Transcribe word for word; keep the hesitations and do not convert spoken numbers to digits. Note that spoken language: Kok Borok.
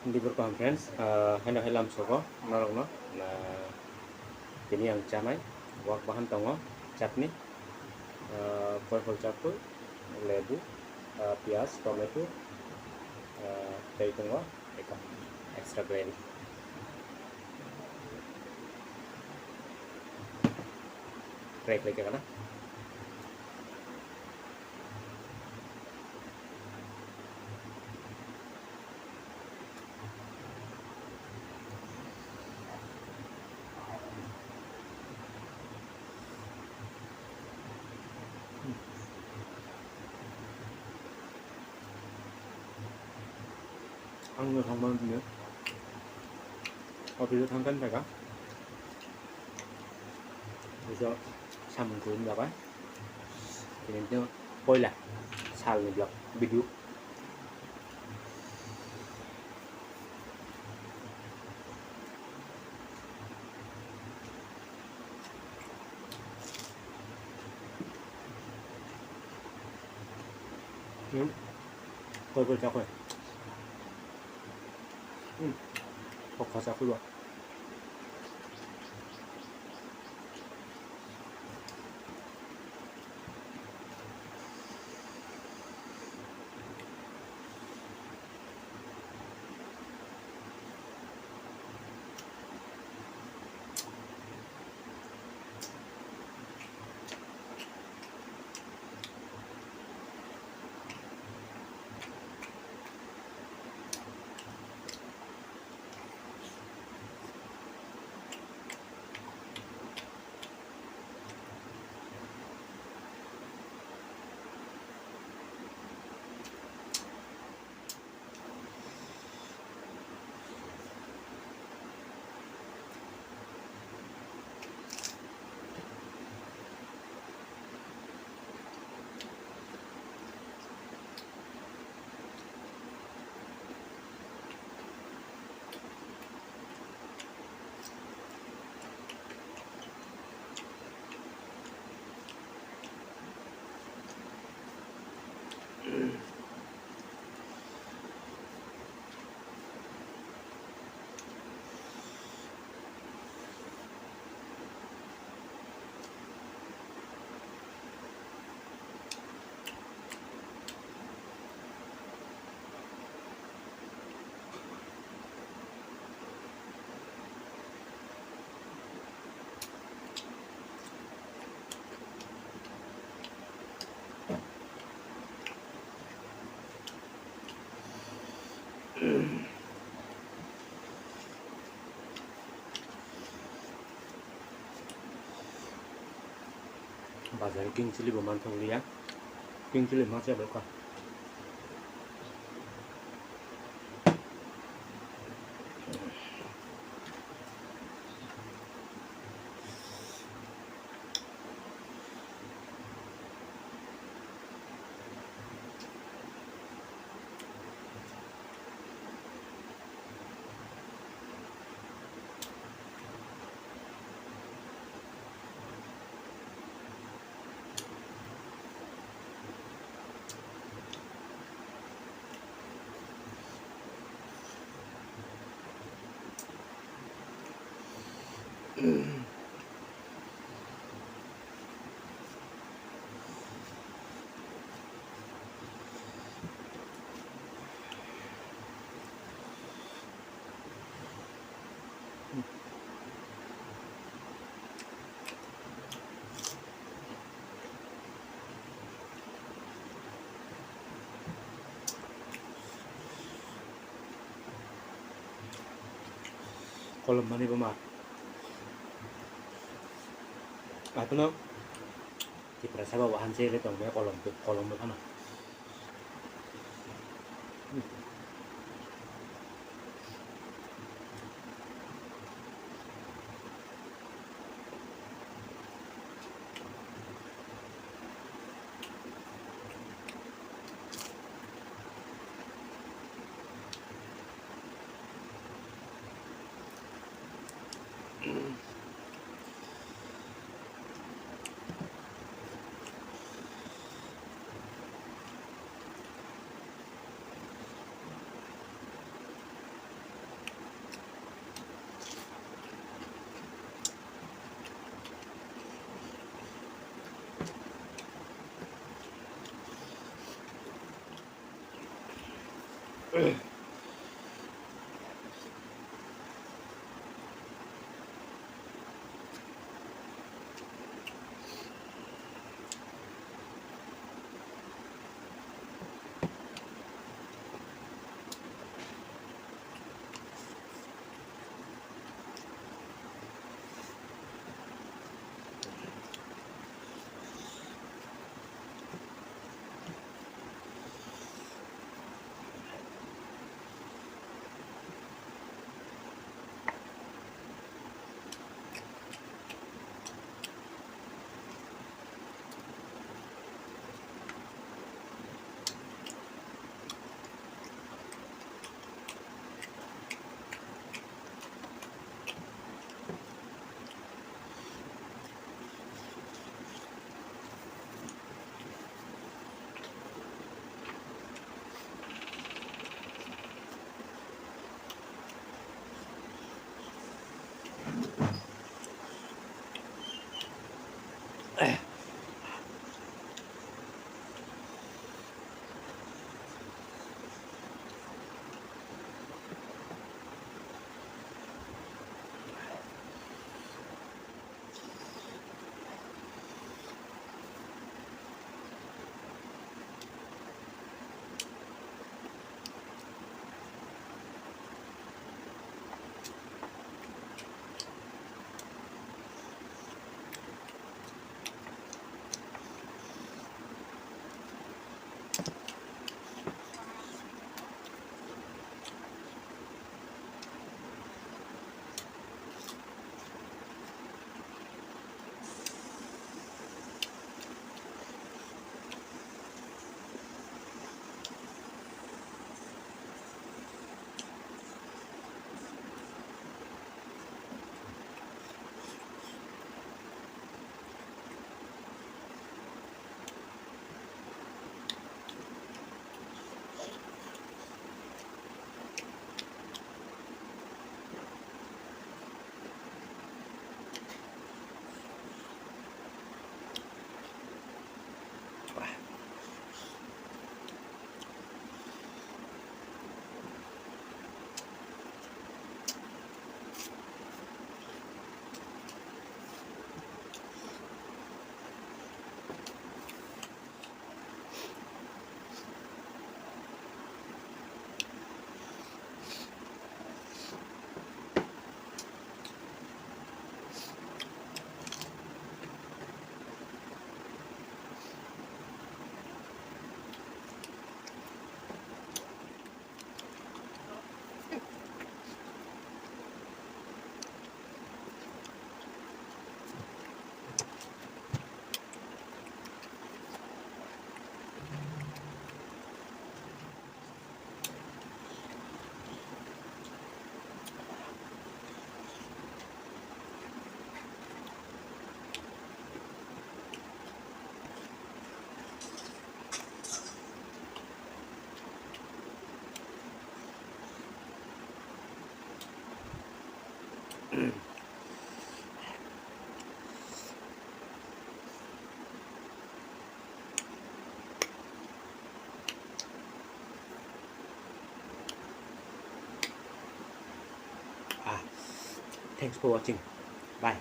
Dibur kaham friends, ah, haino hai lamsogo norokno, ah, tini ang chanai wak bahan tongo, chutney, ah, poipor chapui, lebu, ah, piyaj, tomato, ah, tei tongo ekam extra gravy. Try khlai kha na. Ang no thangma bini office o thangkha phaikha. Office o samung twi jabai. Tini no poila salni vlog video. Hmm. Koi koi chakoi. Hmm. Kok kha chakoi ba. Bazar king chili bo manthok liya, king chili ma se bai kha. Kolom mani boma. Apono Tiprasa ba wahan se le tong be kolom, kolom bo phano. Thanks for watching. Bye.